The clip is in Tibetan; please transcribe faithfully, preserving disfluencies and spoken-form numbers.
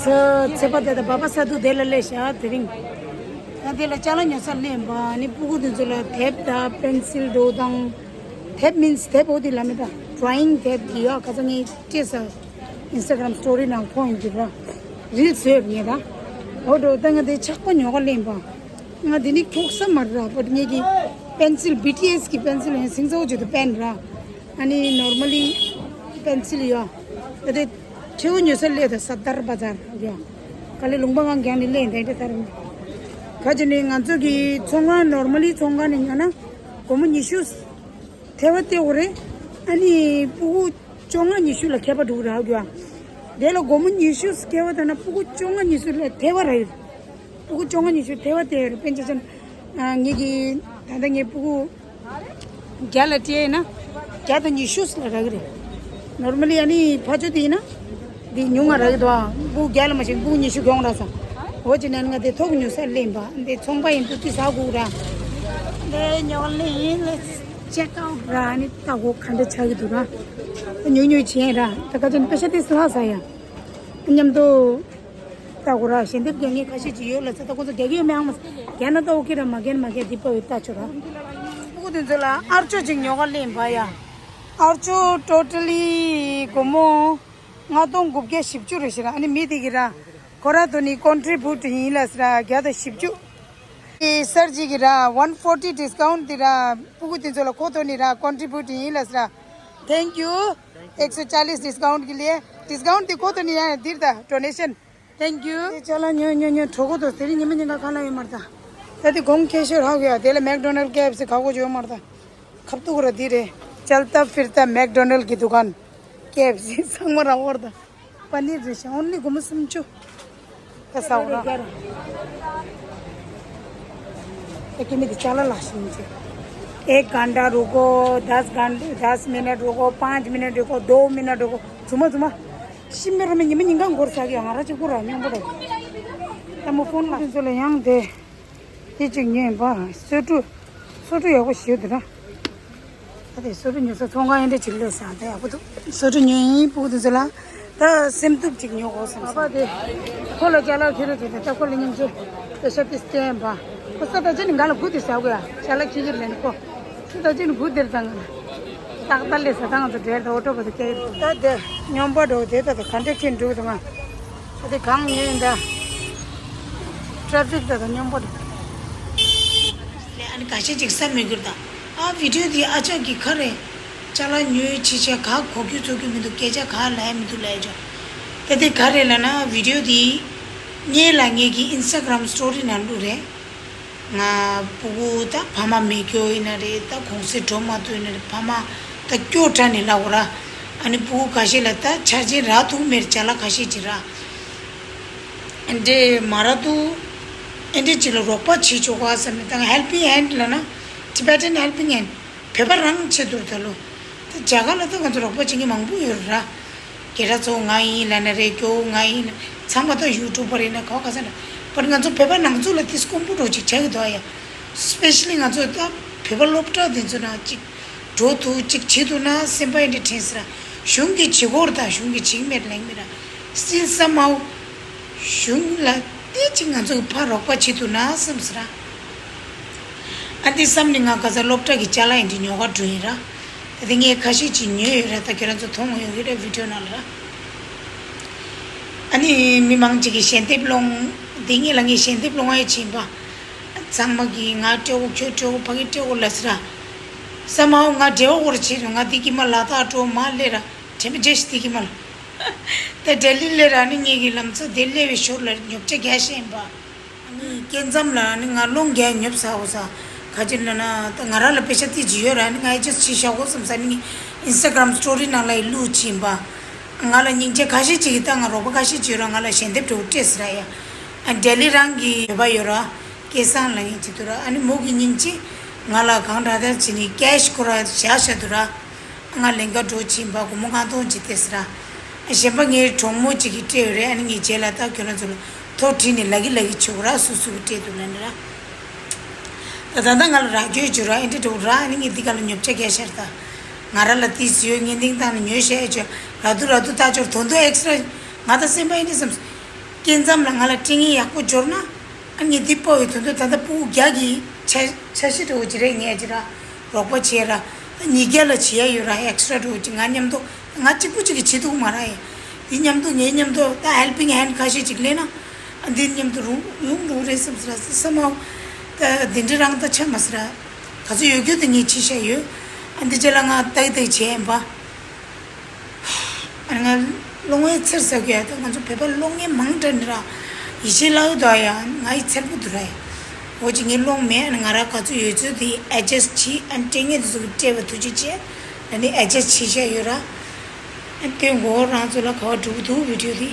ཚེ་ཚེ་པ་དེ་དང་བ་པ་ས་དུ་དེ་ལ་སླེབས་ཤག་དེ་རིང་། ད་དེ་ལ་ཅ་ལག་ཉོ་ས་སླེབས་པ་ནི་སྤུ་གུ་དེ་ཚོ་ལ་དེབ་དང་པེན་སིལ་འགྲོ་དང་། དེབ་མིན་དེབ་འོ་དེ་ལ་མི་ད་ཌོ་རོ་ཡིང་དེབ་དེ་ཡོད་ཁ་ཚ་ངས་སྤྲད་ས། ཨིན་སི་ཊ་གྷ་རམ་སི་ཊོ་རི་ནང་ཕོ་ཡིན་གྱི་ར། རིལ་བཟོས་ངས་ད། འོ་འགྲོ་ད་ང་དེ་ཆག་པ་ཉོ་ག་སླེབས་པ། ང་དེ་ནི་འཁྱོག་ས་མ་ར་བ་ངས་ཀྱི་པེན་སིལ་བི་ཊི་ཨེས་ཀྱི་པེན་སིལ་ཡང་སིང་ཚའོ་ཇི་དུ་པེན་ར། ཨ་ནི་ནོར་མལ་ལི་པེན་སིལ་ཡོད། ད་དེ་ཁྱེའུ་ཉོ་ས་སླེབས་ད་སར་དར་བ་ཛར་ཡོད། ག་ལེ་ལུང་པ་གང་གང་ནས་སླེབས་དེ་འདྲ་ལྟར། ག་ཅི་ནས་ང་ཚོ་གི་ཚོང་ཁང་ནོར་མལ་ལི་ཚོང་ཁང་ནས་ཉོ་ན་སྒོར་མོ་ཉི་ཤུ་ཐལ་བ་སྟེར་དགོས་རེད། ཨ་ནི་སྤུ་གུ་བཅོ་ལྔ་ཉི་ཤུ་ལ་ཁྱད་པར་འདུག་ར་གི་ཡ། དེ་ལ་སྒོར་མོ་ཉི་ཤུ་ཁྱད་པར་ད་ན་སྤུ་གུ་བཅོ་ལྔ་ཉི་ཤུ་ལ་ཐལ་བ་ར་ཡོད། སྤུ་གུ་བཅོ་ལྔ་ཉི་ཤུ་ཐལ་བ་སྟེར་རེད། པན་ཆ་ཅན། ངེད་ཀྱི་ད་ལྟ་ངའི་སྤུ་གུ་བརྒྱ་ལ་སྤྲད་ན་བརྒྱ་དང་ཉི་ཤུ་ལ་རག་གི་རེད། ནོར་མལ་ལི་ཨ་ནི་ཕ་ཆོས་དེ་ཡིན་ན་འདི་ཉུང་ང་རག་གི་འདུག་ཨ། སྤུ་གུ་བརྒྱ་ལ་མ་ཞིག་སྤུ་གུ་ཉི་ཤུ་གྱོང་རག་ས། འོ་ཅི་ནས་ང་དེ་ཐོག་ཉོ་ས་ལེན་པ་འདི་ཚོང་པ་ཡིན་དུས་དེ་ཟ་དགོས་ར། འདི་ཉོ་ལེན་ལ་ཅེག་ཨའུ་ར་ཨ་ནི་ལྟ་གོ་ག་འདྲ་ཆགས་ཀྱི་འདུག་ར། ཉོ་ཉོ་བྱས་ར་ད་ག་ཅན་པེ་ཤ་དེ་སླ་ས་ཡ། མཉམ་དུ། ལྟ་དགོས་ར་ཞལ་འདེབས་རྒྱག་མཁན་ཁ་ཤས་ཅིག་ཡོད་ལ་ཟེར། ད་ཁོང་ཚོ་རྒྱག་གི་ཡོད་མེད་ཨང་མ་རྒྱག་ན་ད་ཨོ་ཁེ་ར་མ་རྒྱག་ན་མ་རྒྱག་འདི་པ་བའི་ལྟ་ཆོག་ར། སྤུ་གུ་དེ་ཚོ་ལ་ཨར་ཅོ་ཅིག་ཉོ་ག་ལེན་པ་ཡ། ཨར་ཅོ་ཊོ་ཊལ་ལི་སྒོར་མོ་ལྔ་སྟོང་དགུ་བརྒྱ་བཞི་བཅུ་རེད་ཤི་ར། ཨ་ནི་མི་དེ་གི་ར་ཁོ་ར་དོ་ནི་ཀོན་ཊི་རི་བུ་ཊི་ཡིན་ལ་ཟེར་ར་བརྒྱ་དང་བཞི་བཅུ། ཨེ་སར་ཇི་གི་ར་ཝན་ཕོར་ཊི་ཌི་སི་ཀའུན་ཊི་དེ་ར་སྤུ་གུ་དེ་ཚོ་ལ་ཁོ་དོ་ནི་ར་ཀོན་ཊི་རི་བུ་ཊི་ཡིན་ལ་ཟེར་ར། Thank you. एक सौ चालीस डिस्काउंट के लिए। डिस्काउंट दिखो तो नहीं आया, दीर था, डोनेशन। Thank you. ཅ་ལག་ཉོ་ཉོ་ཉོ་གྲོད་ཁོག་ཏུ་དེ་རིང་ཉི་མ་ཉིན་ག་ཁ་ལ་ཡོད་མ་རེད་ད། ད་དེ་གོང་ཁེ་ཤོར་ཧ་གོ་ཡ། དེ་ལ་མེག་ཌོ་ནལ་ཀེ་ཨེཕ་སི་ག་གོ་ཡོད་མ་རེད་ད། ཁབ་ཏུ་གོ་ར་དེ་རེད། चलता फिरता मैकडॉनल्ड की दुकान। के एफ सी ཚང་མ་རང་འོར་ད། པ་ནིར་རེད་ཤག་ཨོན་ལི་སྒོར་མོ་སུམ་ཅུ། ད་ས་འོ་ར། एक मिनट चला लाशिंग एक घंटा रुको। दस घंटे, दस मिनट रुको, पाँच मिनट रुको, दो मिनट रुको। ཚུ་མ་ཚུ་མ། ཤི་མེ་རོ་མེ་ཉི་མ་ཉིན་གང་འགོར་ས་གི་ང་ར་ཅིག་པུ་ར་མྱོང་པོ་རེད། ད་མོ་ཕོན་ལ་ཚོ་ལ་ཡང་དེ། དེ་གཅིག་ཉོས་པ། སོ་ཕྲུག་སོ་ཕྲུག་ཡག་པོ་ཞིག་ཡོད་དེ་ར། ད་དེ་སོ་ཕྲུག་ཉོ་ས་ཚོང་ཁང་ཡིན་འདྲ་ཅིག་སླེབས་སོང་། ད་ཡག་པོ་འདུག་སོ་ཕྲུག་ཉོས་ཡིན་སྤུ་གུ་དེ་ཚོ་ལ། ད་སེམས་སྡུག་ཅིག་ཉོ་དགོས་བསམ་སོང་། པ་དེ་ཁོ་ལ་ཅ་ལག་ཁྱེར་རོགས་བྱེད་དེ། ད་ཁོ་ལ་སྙིང་རྗེ་པེ་ཤ་དེ་སྟེན་པ། ཁོ་ས་ད་ཅི་ནི་ག་ལ་གུ་དེ་ཟ་དགོས་ཡ། ཅ་ལག་ཁྱེར་གྱི་ལེན་ཁོ། ས་ད་ཅི་ནི་གུ་དེར་བཏང་ང་། ཏག་ཏག་ལས་ས་ད་ང་ཚོ་འབྲེལ་ད་ཨོ་ཊོ་བ་དེ་སྐྱེལ། ད་དེ་སྨྱོན་པ་འགྲོ་དེ་ད་དེ་ག་འདྲ་ཁྱེར་འགྲོ་གི་འདུག་ང་། ད་དེ་གང་ཉོས་ཡིན་ད། ཊ་ཕིག་ད་ད་སྨྱོན་པ་འགྲོ། ལས་ཨ་ནི་ཁ་ཤས་ཅིག་བསམ་མི་འགྱུར་ད། ཨ་བི་ཌིའོ་འདི་ཨ་ཅག་གི་ག་རེ། ཅ་ལག་ཉོས་ཕྱི་ཆ་ག་གོ་རྒྱུ་ཚོ་རྒྱུ་མི་འདུག་སྐད་ཆ་ག་ལ་ཡ་མི་འདུག་ལས་ཅོ། ད་དེ་ག་རེ་ལ་ན་བི་ཌིའོ་འདི། ངས་ལ་ངས་ཀྱི་ཨིན་སི་ཊ་གྷ་རམ་སི་ཊོ་རི་ནང་བླུགས་རེད། ང་སྤུ་གུ་ད་ཕ་མ་མེད་སྐྱོ་ཡིན་ན་རེད། ད་གུང་སེང་འགྲོ་མ་ཐུབ་ཡིན་ན་རེད། ཕ་མ་ད་སྐྱོ་དྲགས་ནས་ལབ་དགོས་ར། ཨ་ནི་སྤུ་གུ་ཁ་ཤས་ལ་ད་ཆ་རྐྱེན་རག་ཐུབ་མེད་ཅ་ལག་ཁ་ཤས་ཅིག་ར། ཨ་འདྲེ་མ་རག་འདུག་ཨ་འདྲེ་ཅིག་ལ་རོགས་པ་བྱེད་ཆོག་ག་བསམ་ནས་ད་ང་ཧེལ་པིང་ཧེན་ཌི་ལབ་ན། ཊི་བེ་ཊན་ཧེལ་པིང་ཧེན་ཌི། བོད་པ་རང་ཆེད་དུ་ད་ལོ། ད་རྒྱ་གར་ལ་ད་ང་ཚོ་རོགས་པ་བྱེད་མཁན་མང་པོ་ཡོད་ར། སྐད་གྲགས་ཚོ་ང་ཡིན་ལབ་ན་རེད། སྐྱོ་བོ་ང་ཡིན་ལབ། ཚང་མ་ད་ཡུ་ཊུབ་པར་ཡིན་ན་ག་བ་ག་ས་ན། བར་ང་ཚོ་བོད་པ་ནང་ཚོ་ལ་དེ་དཀོན་པོ་འགྲོ་ཅིག་ཆགས་ཀྱི་འདུག་ཨ་ཡ། སི་པེ་ཤ་ལི་ང་ཚོ་ད་བོད་པ་སློབ་གྲྭ་དེ་ཚོ་ན་ཅིག་འགྲོ་ཐུབ་ཅིག་བྱེད་ཐུབ་ན་སེམས་པ་ཡིན་འདྲ་དྲན་སི་ར། གཞུང་གིས་བྱེད་དགོས་རེད། ད་གཞུང་གིས་བྱེད་ཀྱི་མེད་ལབ་ཀྱི་མེད་ར། སིལ་ས་མའོ། གཞུང་ལ་ཏེ་ཅིག་ང་ཚོ་གི་ཕར་རོགས་པ་བྱེད་ཐུབ་ན་བསམ་སི་ར། ཨ་འདི་བསམ་ནས་ང་ག་ས་སློབ་གྲྭ་གི་ཅ་ལག་ཡིན་འདི་ཉོ་ག་འགྲོ་ཡིན་ར། ད་དེ་ངས་ཁ་ཤས་ཅིག་ཉོས་ཡོད་ར། ད་ཁྱེད་རང་ཚོ་མཐོང་ཡོད་ཀྱི་རེད་བི་ཌིའོ་ནང་ལ་ར། ཨ་ནི་མི་མང་ཅིག་གིས་ཞལ་འདེབས་སློང་། དེ་ངས་ལ་ངས་ཞལ་འདེབས་སློང་ཡ་ཕྱིན་པ། ཚང་མ་གིས་ང་སྤྲད་འོ་ཁྱོད་སྤྲད་འོ་ཕ་གི་སྤྲད་འོ་ལབ་སི་ར། ས་མའོ་ང་འབྲེལ་བ་འོར་བྱེད་རུང་ང་འདི་གི་མ་ལ་ད་སྤྲོ་མ་ལས་ར། དྲན་པ་རྗེས་ཤིག་འདི་གི་མ་ལ། ད་ལྡི་ལི་ལས་ར་ནི་ངེད་ཀྱི་ལམ་ཚོ་དེ་སླེབས་པའི་ཞོར་ལ་ཉོ་ཆ་རྒྱག་ཤེས་ཡིན་པ། ཨ་ནི་སྐྱེ་མཚམས་ལ་ནི་ང་རླུང་རྒྱག་ཉོབ་ཟ་འོ་ས། ག་ཅི་ལ་ན་ད་ང་རང་ལ་པེ་ཤ་ཏི་ཇི་ཡོད་ར་ནི་ང་ཨེ་ཇེ་སི་ཅི་བཞག་གོ་བསམ་ས་ནི་ཨིན་སི་ཊ་གྷ་རམ་སི་ཊོ་རི་ནང་ལ་ཡི་བླུགས་ཕྱིན་པ། ང་ལ་སྙིང་རྗེ་ཁ་ཤས་ཅིག་གིས་ད་ང་རོགས་པ་ཁ་ཤས་ཅིག་ཡོད་ར་ང་ལ་ཞལ་འདེབས་འགྲོ་སྤྲད་ཟེར་ར་ཡ། ཨ་ལྡི་ལི་རང་གི་བོད་པ་ཡོད་ར། སྐལ་བཟང་ལ་ཡིན་ཅིག་འདུག་ར། ཨ་ནི་མོ་གི་སྙིང་རྗེ་ང་ལ་གང་དྲག་དྲག་བྱས་ནི་ཀེ་ཤི་ཁོ་ར་བཞག་བཞག་འདུག་ར། ང་ལེན་ག་འགྲོ་ཕྱིན་པ་སྒོར་མོ་ལྔ་སྟོང་ཅིག་སྟེར་ཟེར་ར། གཞན་པ་ངའི་གྲོགས་མོ་གཅིག་གིས་སྤྲད་ཡོད་རེད། ཨ་ནི་ངས་རྗེས་ལ་ད་ཁྱོད་རང་ཚོ་ལ་ཐོ་བྲིས་ནས་ལབ་ཀྱི་ལབ་ཀྱི་བྱེད་དགོས་ར། སུ་སུ་གིས་སྤྲད་འདུག་ལབ་ནས་ར། ད་ད་ལྟ་ང་ལ་རག་རྒྱུ་བྱུང་ར། ཨེ་འདྲ་འགྲོ་ར། ཨ་ནི་ངས་འདི་ག་ལ་ཉོ་ཆ་རྒྱག་ཤར་ད། ང་ར་ལ་ཏིས་ཡོད་ངས་འདིང་བཏང་ནས་ཉོས་ཤར་ཨེ་བྱོས་ར་དུ་ར་དུ་ད་ཅོར་དོན་དུ་ཨེག་སི་ཊ་ར་ང་ད་སེམས་པ་ཨེ་འདྲ་བསམ། སྐྱེ་མཚམས་ལ་ང་ལ་སྐྲན་ནད་ཡག་པོ་འབྱོར་ན། ཨ་ངས་འདི་སྤོ་བའི་དོན་དུ་ད་ལྟ་ཕྲུ་གུ་བརྒྱ་གི་འཆར་འཆར་གཞི་འདྲ་བོ་ཅིག་རེད། ངས་ཅིག་ར་རོགས་པ་བྱས་ར། ད་ཉིས་བརྒྱ་ལ་བྱེད་ཡ་ཡོད་ར། ཨེག་སི་ཊྲ་འདྲ་བོ་ཅིག་ང་མཉམ་དུ། ང་གཅིག་པུ་ཅིག་གིས་བྱེད་ཐུབ་ཀྱི་མ་རེད་ཡ། འདི་མཉམ་དུ་ངའི་མཉམ་དུ་ད་ཧེལ་པིང་ཧེན་ཌི་ཁ་ཤས་ཅིག་སླེབས་ན། ཨ་འདི་མཉམ་དུ་རུང་ཡོང་འགྲོ་གི་རེད་བསམ་ཟེར་ར། བསམ་མ། ད་འདི་འདྲ་རང་ད་ཆ་མ་ཟེར་ར། ག་ཚོད་ཡོད་རྒྱུ་དེ་ངས་བྱས་བཞག་ཡོད། ཨ་འདི་རྗེས་ལ་ང་ཏག་ཏག་བྱས་ཡིན་པ། ཨ་ང་གློག་བརྙན་ཚེར་ཟ་གི་ཡ། ད་ང་ཚོ་བོད་པ་གློག་བརྙན་མང་དྲགས་ནི་ར། ཡིད་ཆེས་བརླག་འདུག་ཡ། ང་ཡི་ཚེར་པོ་འདུག་ར་ཡ། འོ་ཅི་ངའི་གློག་མེད། ཨ་ང་ར་ག་ཚོད་ཡོད་ཚོད་དེ་ཨེ་ཇེ་སི་ཊི་བྱས། ཨ་སྐྲན་ནད་དེ་ཚོ་གི་སྤྲད་པ་ཐུགས་རྗེ་ཆེ། ཨ་ནི་ཨེ་ཇེ་སི་ཊི་བྱས་བཞག་ཡོད་ར། ཨ་དེ་མགོ་བོ་རང་ཚོ་ལ་ག་བ་འགྲོ་གི་འདུག་བི་ཌི་ཡོ་དེ།